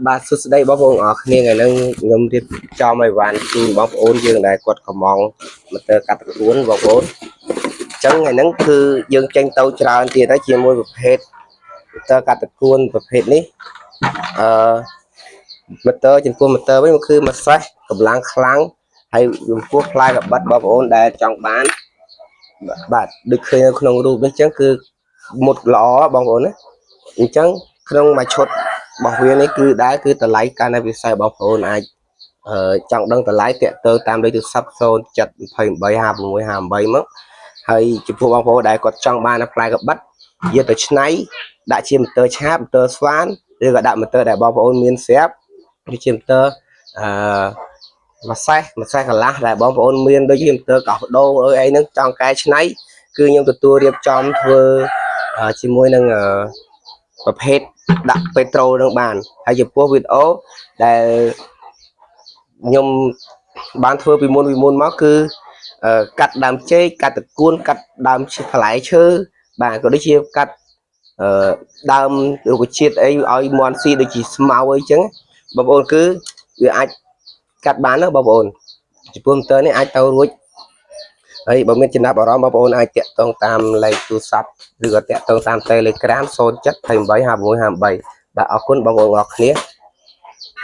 បាទសួស្តីបងប្អូនអរគ្នាថ្ងៃនេះខ្ញុំរៀបចំឲ្យវ៉ាន់ជូនបងប្អូនយើងដែលគាត់កំងម៉ូទ័រកាត់ត្រកួនបងប្អូនអញ្ចឹងថ្ងៃហ្នឹងគឺយើងចេញទៅច្រើនទៀតហើយជាមួយប្រភេទម៉ូទ័រកាត់ត្រកួនប្រភេទនេះអឺម៉ូទ័រចំពោះម៉ូទ័រវិញគឺមួយសេះកម្លាំងខ្លាំងហើយចំពោះផ្លែកបិតបងប្អូនដែលចង់បានបាទដូចឃើញនៅក្នុងរូបនេះអញ្ចឹងគឺមុតល្អបងប្អូនណាអញ្ចឹងក្នុងមួយឈុត របស់វានេះគឺដែរគឺតម្លៃកាន់តែពិសេសបងប្អូនអាចអឺចង់ដឹងតម្លៃតាក់ទងតាមលេខទូរស័ព្ទ07285658មកហើយចំពោះបងប្អូនដែលគាត់ចង់បានផ្លែកបិតយកទៅឆ្នៃដាក់ជាម៉ូទ័រឆាបម៉ូទ័រស្វានឬក៏ដាក់ម៉ូទ័រដែលបងប្អូនមានស្រាប់ដូចជាម៉ូទ័រអឺមួយសេះមួយសេះកន្លះដែលបងប្អូនមានដូចជាម៉ូទ័រកោះដូងអីហ្នឹងចង់កែច្នៃគឺខ្ញុំទទួលរៀបចំធ្វើជាមួយនឹងអឺប្រភេទ ដាក់ពេត្រូលនឹងបានហើយចំពោះវីដេអូដែលខ្ញុំបានធ្វើពីមុនពីមុនមកគឺកាត់ដើមចេកកាត់តកួនកាត់ដើមផ្លែឈើបាទក៏ដូចជាកាត់អឺដើមរុក្ខជាតិអីឲ្យមន់ស៊ីដូចជាស្មៅអីចឹងបងប្អូនគឺវាអាចកាត់បានណាបងប្អូនចំពោះម៉ូទ័រនេះអាចទៅរួចហើយបើមានចំណាប់អារម្មណ៍បងប្អូនអាចតាក់ទងតាមលេខទូរស័ព្ទឬក៏តាក់ទងតាម Telegram 07285658បាទអរគុណបងប្អូនអរគ្នា។